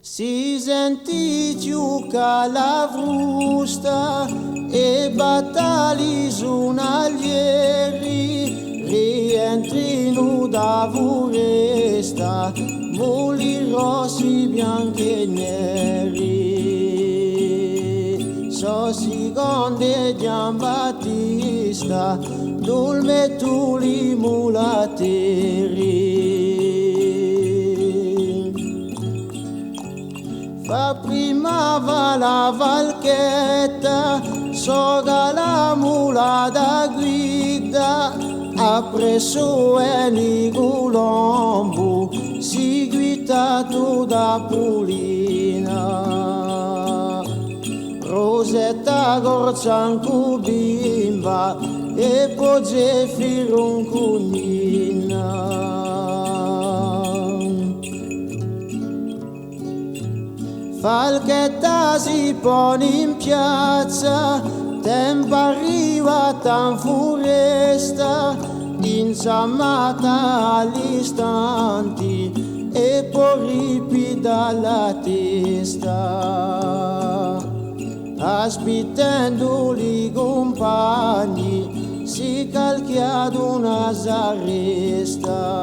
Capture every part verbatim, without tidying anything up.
Si senti chjucà la frusta è battà li sunalieri, rientrinu da furesta, muli rossi, bianchi è neri. Sò siconde Ghjambattista, dulmettuli mulateri. Fa prima va la falchetta, sò chì la mulata guida, appressu veni Culombu, siguitatu da Pulina. Rosetta, Corza incù Bimba è po Zeffiru incù Nina. Falchetta si poni in piazza, tempu arrivata in furesta, insammata à l'istanti è po ripida la testa. Aspittendu li cumpagni, si calchì ad una s'arresta.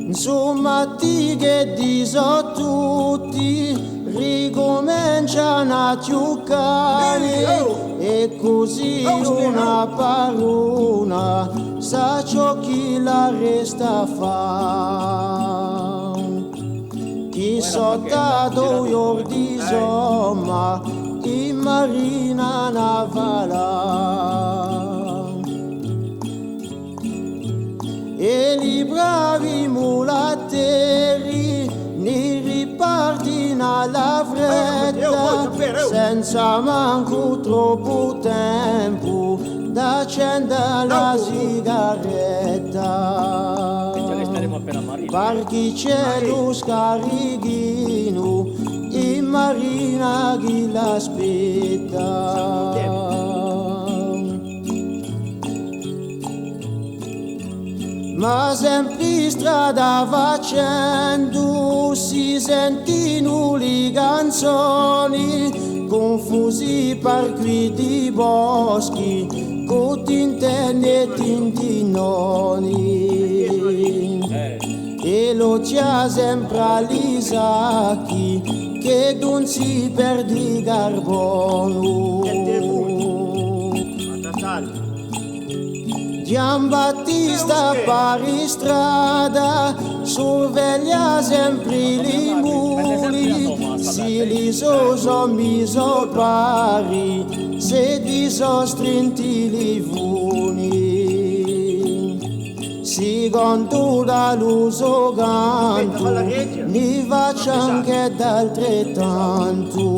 Insumma, ti chì di sò tutti, ricumencianu à chjucari, è cusì una par una, sà ciò chì l'arresta à fà. Chì sò tanti ghjorni, insomma, in marina navala. È li bravi mulateri ni ripartinu à la fretta, senza mancu troppu tempu d'accende la sigaretta. Parchì ci hè lu scarichinu in marina chì l'aspetta. Ma sempri strada facendu si sentinu li canzoni, cunfusi par quiddi boschi, cù tintenni è tintinoni. È l'ochja sempre à li sacchi, chì ùn si perdi carbonu. Ghjambattista pari strada, surveglia sempri li muli, sì li so sommi sò pari, s'eddi sò strinti li funi. Sicondu da lu so cantu, ni facciu ancu d'altrettantu.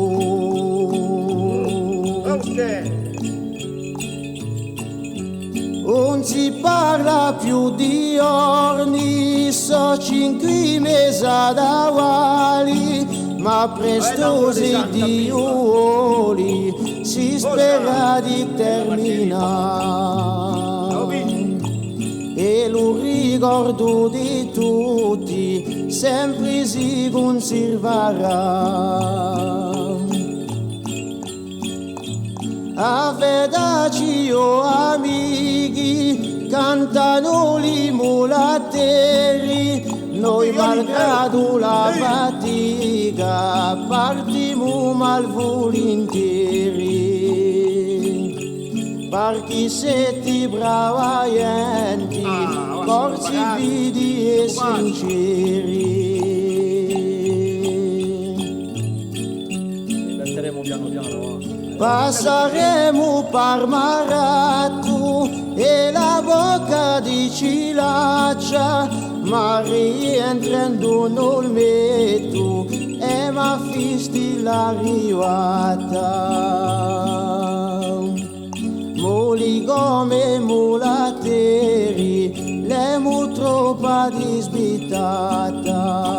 Ùn si parla più di ghjorni, sò cinqui mesi d'avali, ma prestu, s'è Diu voli, si spera di terminà. È lu ricordu di tutti sempri si cunsirvarà. Avvedeci, o amichi, cantanu li mulateri, noi, malgradu la fatica, partimu malvulinteri. Parchì seti brava ghjenti, corsi, fidi è sinceri. Passaremu par Maratu è la bocca di Cilaccia, ma rientrendu in Olmetu, emu a Fistella arrivata. Muli cum'è mulateri, l'emu troppu disbittata.